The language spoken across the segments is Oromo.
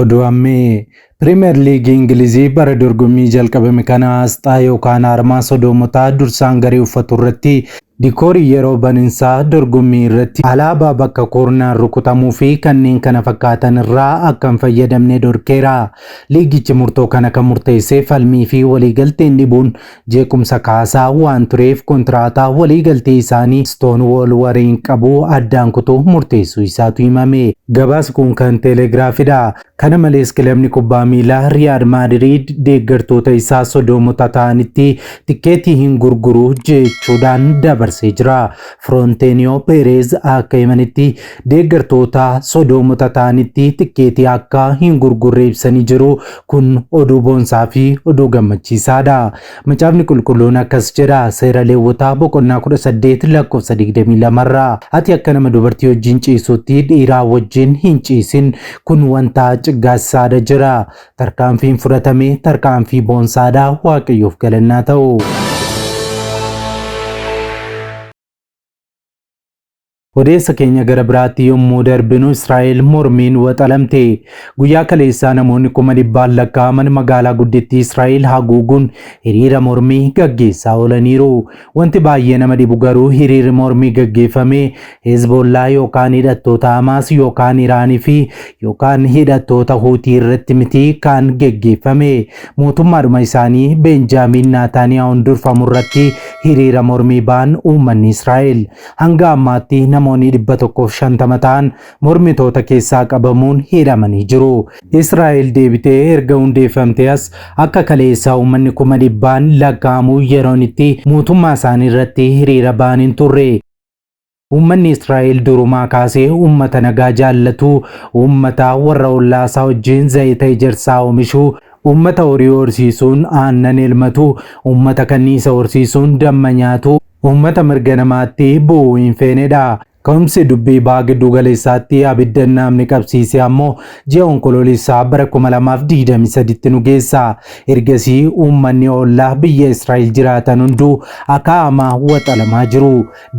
Oduu ammee Piriimeer Liigii Ingilizii bara dorgommii jalqabame kana asxaa yookaan aarmaa sodoomotaa dursaan garee uffatu irratti dikoorii yeroo baninsaa dorgommii irratti alaabaa bakka koornaan rukutamuu fi kanneen kana fakkaatan irraa akka hin fayyadamne dhorkeera. Liigichi murtoo kana kan murteesse falmii fi waliigalteen dhibuun jeequmsa kaasaa waan tureef kontiraataa waliigaltee isaanii Stonewall waliin qabu addaan kutuu murteessuu isaatu himame. Gabaasi kun kan Teeleegiraafidha. Kana malees kilabni kubbaa miilaa Riyaad Maadiriid deeggartoota isaa sodoomota ta'anitti tikkeetii hin gurguru jechuudhaan dabarsee jira. Firoonteniyoo Peerez akka himanitti deeggartoota sodoomota ta'anitti tikkeetii akka hin gurgurre ibsanii jiru. Kun oduu boonsaa fi oduu gammachiisaadha. Macaafni qulqulluun akkas jedha seera Leewwotaa boqonnaa 18 lakkoofsa 22 irraa. Ati akka nama dubartii wajjin ciisutti dhiiraa wajjin hin ciisin kun wanta ciggaasisaadha jira. Tarkaanfiin fudhatame tarkaanfii boonsaadha Waaqayyoof galannaa ta'u. Odeessa keenya gara biraatti yommuu darbinu Israa'el mormiin waxalamte. Guyyaa kaleessaa namoonni 100,000 lakkaa'aman magaalaa guddittii Israa'el haguuguun hiriira mormii gaggeessaa oolaniiru. Wanti baay'ee nama dhibu garuu hiriirri mormii gaggeeffame Hezbollaa yookaan hidhattoota Hamaas yookaan Iraanii fi yookaan hidhattoota Huutii irratti miti kan geggeeffame. Mootummaadhuma isaanii Beenjaamiin Naataaniyaa'uun durfamu irratti hiriira mormii ba'an uummanni Israa'el. Hanga ammaatti namoonni 150 ta'an mormitoota keessaa qabamuun hidhamanii jiru. Israa'el deebitee erga hundeeffamtee as akka kaleessaa uummanni 100,000 lakkaa'amu yeroon itti mootummaa isaanii irratti hiriira ba'an hin turre. Uummanni Israa'el durumaa kaasee uummata nagaa jaallatu, uummata warra ollaasaa wajjin zayita ejersaa oomishu, uummata horii horsiisuun aannan elmatu, uummata kanniisa horsiisuun damma nyaatu, uummata mirga namaatti bu'uu hin feenedha. Ka'umsi dubbii baha giddu galeessaatti abidda namni qabsiise ammoo ji'a Onkoloolessaa bara 2023tti nu geessa. Ergasii uummanni ollaa biyya Israa'el jiraatan hunduu akaa'amaa waxalamaa jiru.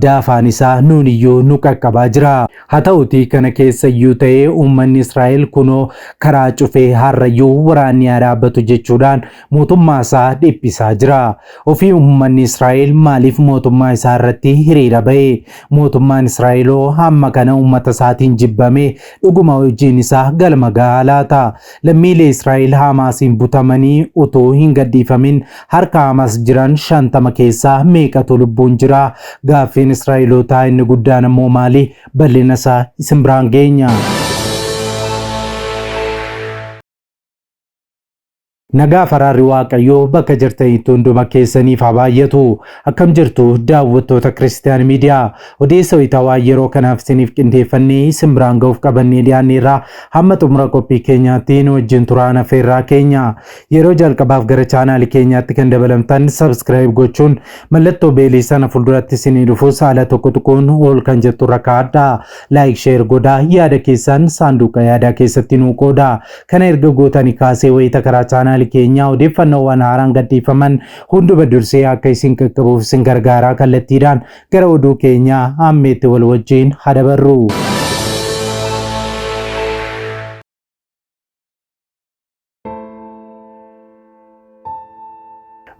Daafaan isaa nuun iyyuu nu qaqqabaa jira. Haa ta'utii kana keessa iyyuu ta'ee uummanni Israa'el kunoo karaa cufee har'ayyuu waraanni haa dhaabbatu jechuudhaan mootummaa isaa dhiphisaa jira. Ofii uummanni Israa'el maaliif mootummaa isaa irratti hiriira ba'e? Mootummaan Israa'eloo hamma kana uummata isaatiin jibbame dhuguma hojiin isaa galma gahaa laata? Lammiilee Israa'el Hamaasiin butamanii utuu hin gadhiifamin harka Hamaas jiran 50 keessaa meeqatu lubbuun jira? Gaaffiin Israa'elootaa inni guddaan ammoo maali? Bal'ina isaa isin biraan geenya. Nagaa faraarri Waaqayyoo bakka jirtanitti hunduma keessaniif haa baay'atu. Akkam jirtu daawwattoota Kiristiyaan Miidiyaa? Odeessa wayitaawaa yeroo kanaaf isiniif qindeeffannee isin biraan ga'uuf qabannee dhiyaanneerra. Hamma xumura qophii keenyaatti nu wajjin turaan affeerraa keenya. Yeroo jalqabaaf gara chaanaalii keenyaatti kan dabalamtan subscribe gochuun mallattoo beelii sana fuulduratti isinii dhufu saala tokko tuquun ol kan jettu irra kaa'adha. Like share godhaa yaada keessan saanduqa yaadaa keessatti nuu qooda. Kana erga gootanii kaasee wayita karaa chaanaali keenyaa odeeffannoowwan haaraan gadhiifaman hunduma dursee akka isin qaqqabuuf isin gargaaraa kallattiidhaan gara oduu keenyaa ammeetti wal wajjin haa dabarru.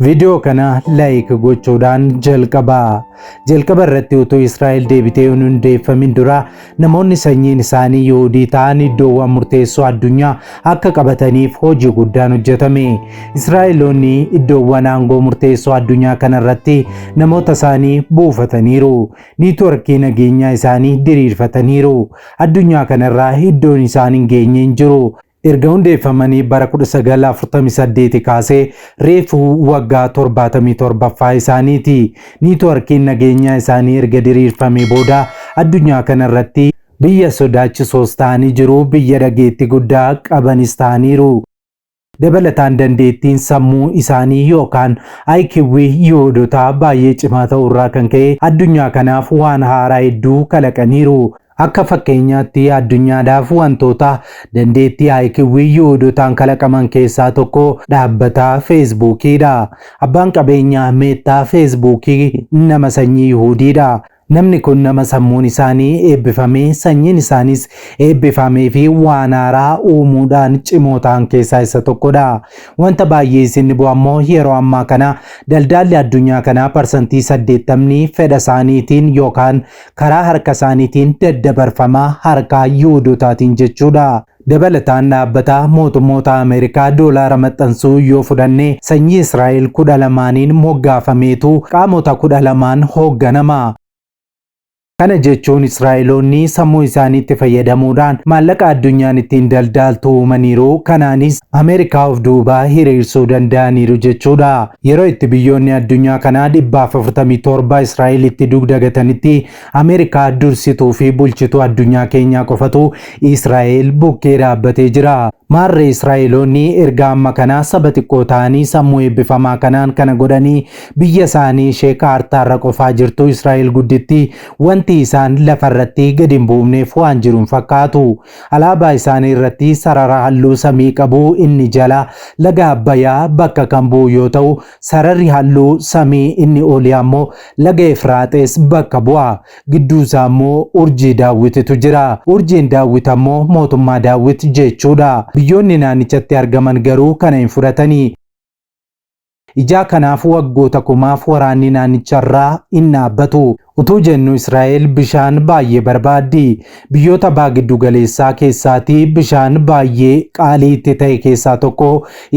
Viidiyoo kana like gochuudhaan jalqabaa. Jalqaba irratti utuu Israa'el deebitee hin hundeeffamin dura namoonni sanyiin isaanii Yihudii ta'an iddoowwan murteessoo addunyaa akka qabataniif hojii guddaan hojjetame. Israa'eloonni iddoowwan aangoo murteessoo addunyaa kana irratti namoota isaanii buufataniiru. Niitworkii nageenyaa isaanii diriirfataniiru. Addunyaa kanarraa iddoon isaan hin geenye hin jiru. Erga hundeeffamanii bara 1948 kaasee reefu waggaa 77ffaa isaaniiti. Niitworkiin nageenyaa isaanii erga diriirfamee booda addunyaa kanarratti biyya sodaachisoos ta'anii jiru, biyya dhageettii guddaa qabanis ta'aniiru. Dabalataan dandeettiin sammuu isaanii yookaan IQ Yihuudotaa baay'ee cimaa ta'uurraa kan ka'e addunyaa kanaaf waan haaraa hedduu kalaqaniiru. Akka fakkeenyaatti addunyaadhaaf wantoota dandeettii IQ Yihuudotaan kalaqaman keessaa tokko dhaabbata Feesbuukiidha. Abbaan qabeenyaa Meettaa Feesbuukii nama sanyii Yihuudiidha. Namni kun nama sammuun isaanii eebbifamee, sanyiin isaanis eebbifamee fi waan haaraa uumuudhaan cimoo ta'an keessaa isa tokkodha. Wanta baay'ee isin dhibu ammoo yeroo ammaa kana daldaalli addunyaa kanaa parsantii 80 fedha isaaniitiin yookaan karaa harka isaaniitiin daddabarfama, harka Yihuudotaatiin jechuudha. Dabalataan dhaabbata mootummoota Ameerikaa doolaara maxxansuu yoo fudhanne sanyii Israa'el 12n moggaafameetu qaamota 12n hoogganama. Kana jechuun Israa'eloonni sammuu isaaniitti fayyadamuudhaan maallaqa addunyaan ittiin daldaaltu uumaniiru. Kanaanis Ameerikaa of duubaa hiriirsuu danda'aniiru jechuudha. Yeroo itti biyyoonni addunyaa kanaa 147 Israa'elitti dugda gatanitti Ameerikaa dursituu fi bulchituu addunyaa keenyaa qofatu Israa'el bukkee dhaabbatee jira. Maarree Israa'eloonni erga amma kanaa saba xiqqoo ta'anii sammuu eebbifamaa kanaan kana godhanii biyya isaanii ishee kaartaarra qofaa jirtu Israa'el gudditti wanti isaan lafarratti gadi hin buufneef waan jiru hin fakkaatu. Alaabaa isaanii irratti sarara halluu samii qabu inni jala laga Abbayyaa bakka kan bu'u yoo ta'u, sararri halluu samii inni olii ammoo laga Efraaxees bakka bu'a. Gidduu isaa immoo urjii Daawwititu jira. Urjiin Daawwit ammoo mootummaa Daawwit jechuudha. Biyyoonni naannichatti argaman garuu kana hin fudhatani. Ijaa kanaaf waggoota kumaaf waraanni naannicharraa hin dhaabbatu. Utuu jennu Israa'el bishaan baay'ee barbaaddi. Biyyoota baha giddu galeessaa keessaatii bishaan baay'ee qaalii itti ta'e keessaa tokko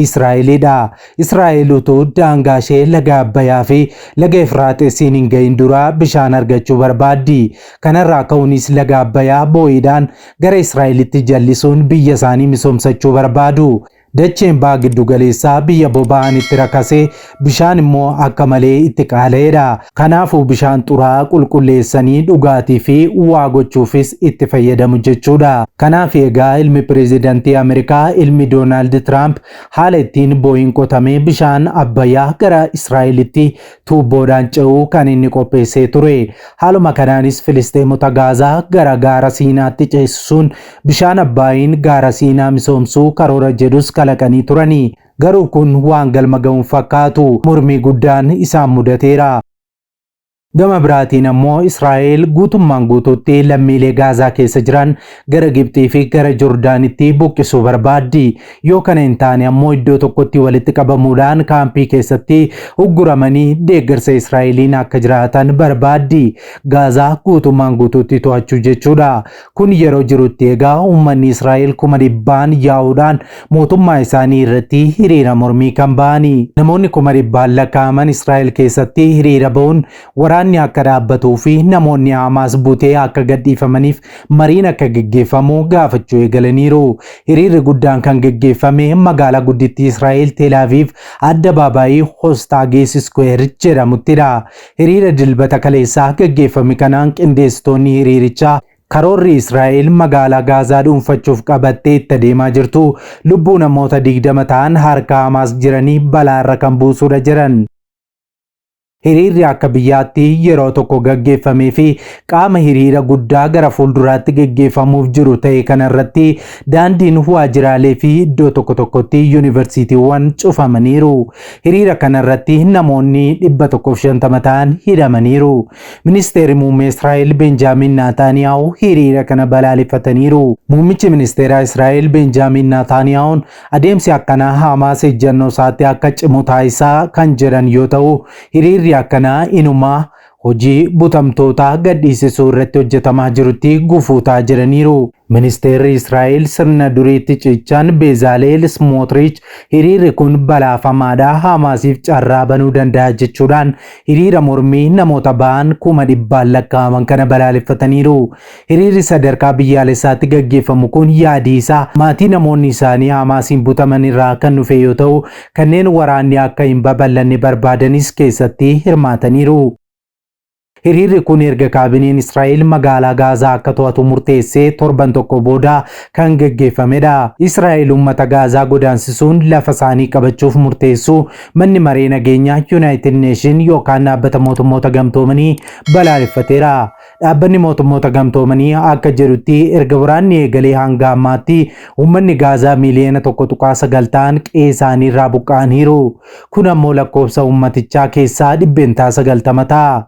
Israa'elidha. Israa'el utuu daangaa ishee laga Abbayaa fi laga Efraaxisiin hin ga'in dura bishaan argachuu barbaaddi. Kanarraa ka'uunis laga Abbayaa boo'iidhaan gara Israa'elitti jallisuun biyya isaanii misoomsachuu barbaadu. Dacheen baha giddu galeessaa biyya boba'aan itti rakasee bishaan immoo akka malee itti qaala'edha. Kanaafuu bishaan xuraa'aa qulqulleessanii dhugaatii fi waa gochuufis itti fayyadamu jechuudha. Kanaaf egaa ilmi pireezidantii Ameerikaa ilmi Doonaald Tiraamp haala ittiin boo'iin qotamee bishaan Abbayyaa gara Israa'elitti tuubboodhaan ce'uu kan inni qopheessee ture. Haaluma kanaanis Filisxeemota Gaazaa gara gaara Siinaatti ceesisuun bishaan Abbaayiin gaara Siinaa misoomsuu karoora jedhus kalaqanii turani. Garuu kun waan galma ga'u hin fakkaatu. Mormii guddaan isaan mudateera. Gama biraatiin ammoo Israa'el guutummaan guutuutti lammiilee Gaazaa keessa jiran gara Gibxii fi gara Jordaanitti buqqisuu barbaaddi. Yoo kana hin taane ammoo iddoo tokkotti walitti qabamuudhaan kaampii keessatti ugguramanii deeggarsa Israa'eliin akka jiraatan barbaaddi. Gaazaa guutummaan guutuutti to'achuu jechuudha. Kun yeroo jirutti egaa uummanni Israa'el kuma dhibbaan yaa'uudhaan mootummaa isaanii irratti hiriira mormii kan ba'ani. Namoonni kuma dhibbaan lakkaa'aman Israa'el keessatti hiriira ba'uun waraanni akka dhaabbatuu fi namoonni Hamaas butee akka gadhiifamaniif mariin akka geggeeffamu gaafachuu eegalaniiru. Hiriirri guddaan kan geggeeffame magaalaa guddittii Israa'el Tel Aviv addabaabaayii Hostaagees Square jedhamuttidha. Hiriira Dilbata kaleessaa gaggeeffame kanaan qindeessitoonni hiriirichaa karoorri Israa'el magaalaa Gaazaa dhuunfachuuf qabattee itti adeemaa jirtu lubbuu namoota 20 ta'an harka Hamaas jiranii balaarra kan buusudha jedhan. Hiriirri akka biyyaatti yeroo tokko gaggeeffamee fi qaama hiriira guddaa gara fuulduraatti gaggeeffamuuf jiru ta'e kanarratti daandiin waajjiraalee fi iddoo tokko tokkotti yuunivarsiitiiwwan cufamaniiru. Hiriira kanarratti namoonni 150 ta'an hidhamaniiru. Ministeerri muummee Israa'el Benjaamin Naataaniyaahu hiriira kana balaaleffataniiru. Muummichi ministeeraa Israa'el Benjaamin Naataaniyaahun adeemsi akkanaa Hamaas ejjannoo isaatti akka cimu taasisaa kan jedhan yoo ta'u, hiriirri akkanaa inumaa hojii butamtootaa gadhiisisuu irratti hojjetamaa jirutti gufuu ta'a jedhaniiru. Ministeerri Israa'el sirna duriitti cichan Bezaaleel Smotrich hiriirri kun balaafamaadha, Hamaasiif carraa banuu danda'a jechuudhaan hiriira mormii namoota ba'an kuma dhibbaan lakkaa'aman kana balaaleffataniiru. Hiriirri sadarkaa biyyaalessaatti gaggeeffamu kun yaadi isaa maatii namoonni isaanii Hamaasiin butaman irraa kan dhufe yoo ta'u, kanneen waraanni akka hin babal'anne barbaadanis keessatti hirmaataniiru. Hiriirri kun erga kaabineen Israa'el magaalaa Gaazaa akka to'atu murteessee torban tokko booda kan gaggeeffamedha. Israa'el uummata Gaazaa godaansisuun lafa isaanii qabachuuf murteessuu manni maree nageenyaa Yuunaayitid Neeshin yookaan dhaabbata mootummoota gamtoomanii balaaleffateera. Dhaabbanni Mootummoota Gamtoomanii akka jedhutti erga waraanni eegalee hanga ammaatti uummanni Gaazaa miiliyoona 1.9 ta'an qe'ee isaanii irraa buqqa'aniiru. Kun ammoo lakkoofsa uummatichaa keessaa 90% ta'a.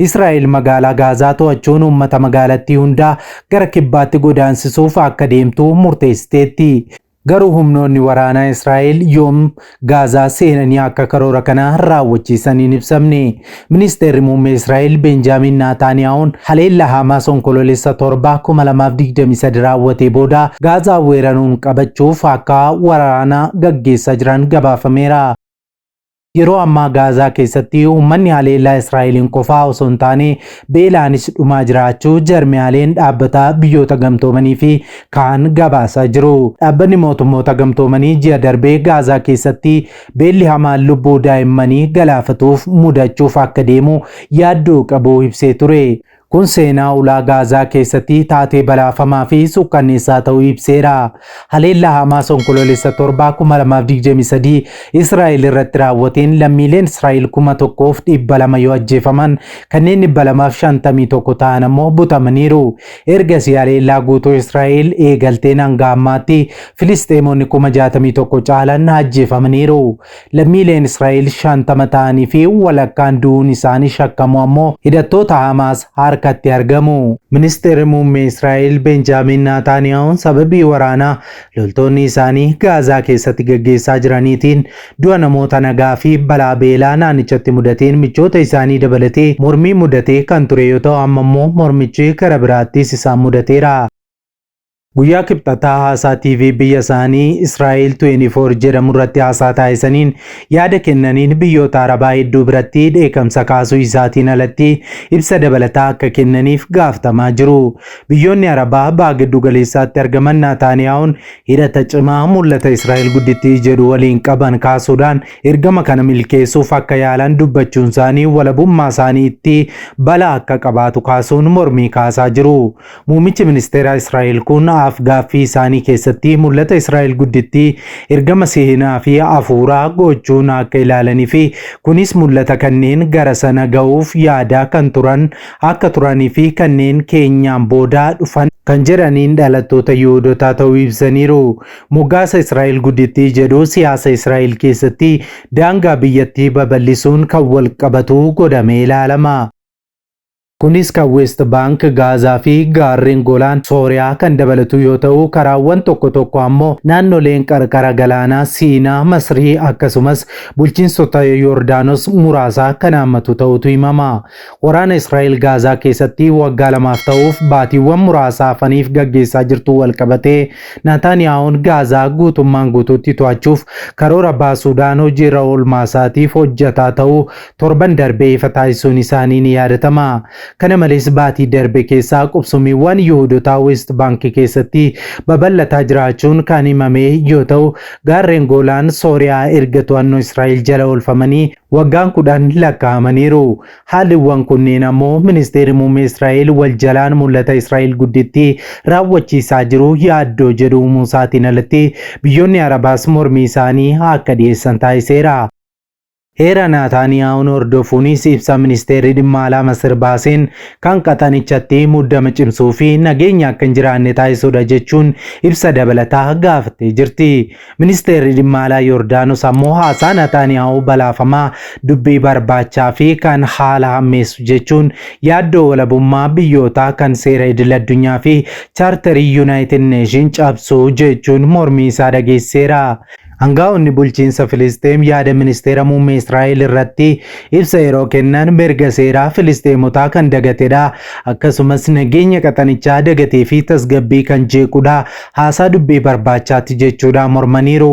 Israa'el magaalaa Gaazaa to'achuun uummata magaalattii hundaa gara kibbaatti godaansisuuf akka deemtu murteessiteetti. Garuu humnoonni waraanaa Israa'el yoom Gaazaa seenanii akka karoora kana raawwachiisan hin ibsamne. Ministeerri muummee Israa'el Benjaamin Naataaniyaahuun haleellaa Hamaas Onkoloolessa 7, 2023 raawwatee booda Gaazaa weeraruun qabachuuf akka waraana gaggeessaa jiran gabaafameera. Yeroo ammaa Gaazaa keessatti uummanni haleellaa Israa'eliin qofaa osoo hin taane beelaanis dhumaa jiraachuu jarmiyaaleen dhaabbata biyyoota gamtoomanii fi kaan gabaasaa jiru. Dhaabbanni mootummoota gamtoomanii ji'a darbee Gaazaa keessatti beelli hamaan lubbuu daa'immanii galaafatuuf mudachuuf akka deemu yaaddoo qabu ibsee ture. Kun seenaa ulaa Gaazaa keessatti taatee balaafamaa fi suukkanneessaa ta'uu ibseera. Haleellaa Hamaas Onkoloolessa 7, 2023 Israa'el irratti raawwateen lammiileen Israa'el 1,200 yoo ajjeefaman kanneen 251 ta'an ammoo butamaniiru. Ergasii haleellaa guutuu Israa'el eegalteen hanga ammaatti Filisxeemonni 61,000 caalan ajjeefamaniiru. Lammiileen Israa'el 50 ta'anii fi walakkaan du'uun isaanii shakkamu ammoo hidhattoota Hamaas harkatti argamu. Ministeerri Muummee Israa'el Benjaamin Naataaniyaahuun sababii waraanaa loltoonni isaanii Gaazaa keessatti gaggeessaa jiraniitiin du'a namoota nagaa fi balaa beelaa naannichatti mudateen michoota isaanii dabalatee mormii mudatee kan ture yoo ta'u amma immoo mormichi gara biraattis isaan mudateera. Guyyaa Kibxataa haasaa TV biyya isaanii Israa'el 24 jedhamu irratti haasaa taasisaniin yaada kennaniin biyyoota Arabaa hedduu biratti dheekamsa kaasuu isaatiin alatti ibsa dabalataa akka kennaniif gaafatamaa jiru. Biyyoonni Arabaa baha giddu galeessaatti argaman Naataaniyaa'uun hidhata cimaa mul'ata Israa'el guddittii jedhu waliin qaban kaasuudhaan ergama kana milkeessuuf akka yaalan dubbachuun isaanii walabummaa isaaniitti balaa akka qabaatu kaasuun mormii kaasaa jiru. Muummichi ministeeraa Israa'el kun af-gaaffii isaanii keessatti mul'ata Israa'el guddittii ergama seenaa fi hafuuraa gochuun akka ilaalanii fi kunis mul'ata kanneen gara sana ga'uuf yaadaa kan turan akka turanii fi kanneen keenyaan booda dhufan kan jedhaniin dhalattoota Yihuudotaa ta'uu ibsaniiru. Moggaasa Israa'el guddittii jedhu siyaasa Israa'el keessatti daangaa biyyattii babal'isuun kan walqabatu godhamee ilaalama. Kunis kan West Bank, Gaazaa fi gaarreen Golaan Sooriyaa kan dabalatu yoo ta'u, karaawwan tokko tokko ammoo naannoleen qarqara galaanaa Siinaa, Masrii akkasumas bulchiinsota Yordaanos muraasaa kan haammatu ta'utu himama. Waraana Israa'el Gaazaa keessatti waggaa lamaaf ta'uuf baatiiwwan muraasa hafaniif gaggeessaa jirtu walqabatee Naataaniyaahuun Gaazaa guutummaan guutuutti to'achuuf karoora baasuudhaan hojiirra oolmaasaatiif hojjataa ta'uu torban darbe ifa taasisuun isaanii ni yaadatama. Kana malees baatii darbe keessa qubsumiiwwan Yihuudotaa West Bank keessatti babal'ataa jiraachuun kan himame yoo ta'u, gaarreen Goolaan Sooriyaa erga to'annoo Israa'el jala oolfamanii waggaan 10 lakkaa'amaniiru. Haalliwwan kunneen ammoo Ministeerri Muummee Israa'el wal jalaan mul'ata Israa'el guddittii raawwachiisaa jiru yaaddoo jedhu uumuu isaatiin alatti biyyoonni Arabaas mormii isaanii akka dhiyeessan taasiseera. Heera Naataaniyaa'uun hordofuunis ibsa Ministeerri Dhimma Alaa Masir baaseen kan qaxanichatti muddama cimsuu fi nageenya akka hin jiraanne taasisudha jechuun ibsa dabalataa gaafattee jirti. Ministeerri Dhimma Alaa Yordaanos ammoo haasaa Naataaniyaahuu balaafamaa, dubbii barbaachaa fi kan haala hammeessu jechuun yaaddoo walabummaa biyyootaa kan seera idil-addunyaa fi chaartarii Yunaayitid Neeshin cabsu jechuun mormii isaa dhageessiseera. Angaa'onni bulchiinsa Filisxeem yaada ministeera muummee Israa'el irratti ibsa yeroo kennan mirga seeraa Filisxeemotaa kan dagatedha, akkasumas nageenya qaxanichaa dagatee fi tasgabbii kan jeequdha, haasaa dubbii barbaachaati jechuudhaan mormaniiru.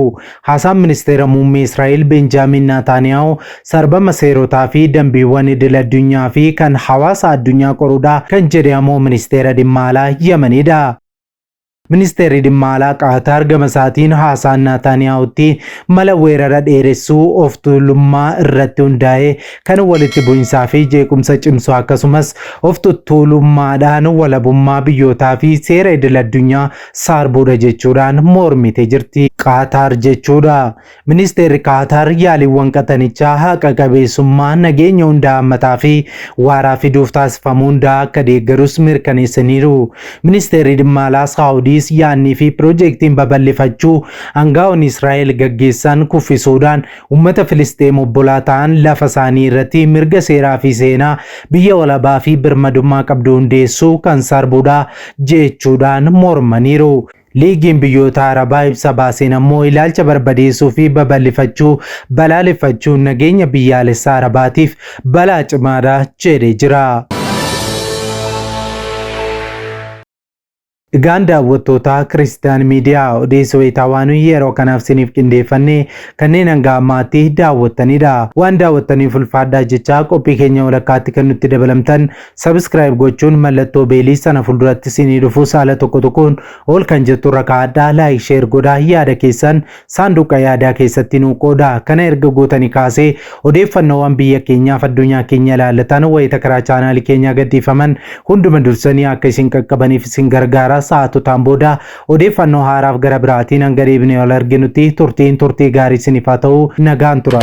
Haasaan ministeera muummee Israa'el Benjaamin Naataaniyaahu sarbama seerotaa fi dambiiwwan idil addunyaa fi kan hawaasa addunyaa qorudha kan jedhe ammoo ministeera dhimma alaa Yamanidha. Ministeerri dhimma alaa Qaataar gama isaatiin haasaan Naataaniyaa'utti mala weerara dheeressuu of tuulummaa irratti hundaa'ee kan walitti bu'insaa fi jeequmsa cimsu akkasumas of tuttuulummaadhaan walabummaa biyyootaa fi seera idil addunyaa saarbuudha jechuudhaan mormite jirti. Qaataar jechuudha. Ministeerri Qaataar yaaliiwwan qaxanichaa haqa qabeessummaa nageenya hunda hammataa fi waaraa fiduuf taasifamu hundaa akka deeggarus mirkaneessaniiru. Ministeerri dhimma alaa Saawudiis yaadnii fi piroojeektiin babal'ifachuu aangaa'onni Israa'el gaggeessan kuffisuudhaan uummata Filisxeem obbolaa ta'an lafa isaanii irratti mirga seeraa fi seenaa biyya walabaa fi birmadummaa qabdu hundeessuu kan sarbuudha jechuudhaan mormaniiru. Liigiin biyyoota Arabaa ibsa baaseen ammoo ilaalcha barbadeessuu fi babal'ifachuu balaaleffachuun nageenya biyyaalessaa Arabaatiif balaa cimaadha jedhee jira. Egaan daawwattoota Kiristiyaan Miidiyaa, odeessa wayitaawaa nuyi yeroo kanaaf isiniif qindeeffannee kanneen hanga ammaatti daawwattanidha. Waan daawwattaniif ulfaadhaa jechaa, qophii keenya walakkaatti kan nutti dabalamtan subscribe gochuun mallattoo beelii sana fuulduratti isinii dhufu saala tokko tokkoon ol kan jettu irra kaa'adhaa, like, share godhaa, yaada keessan saanduqa yaadaa keessatti nuu qooda. Kana erga gootanii kaasee odeeffannoowwan biyya keenyaaf addunyaa keenya ilaallatan wayita karaa chaanaalii keenyaa gadhiifaman hunduma dursanii akka isin qaqqabaniif isin gargaara. Sa'aatotaan booda odeeffannoo haaraaf gara biraatiin hanga deebinee wal arginutti turtiin turtii gaarii isiniif haa ta'u, nagaan tura.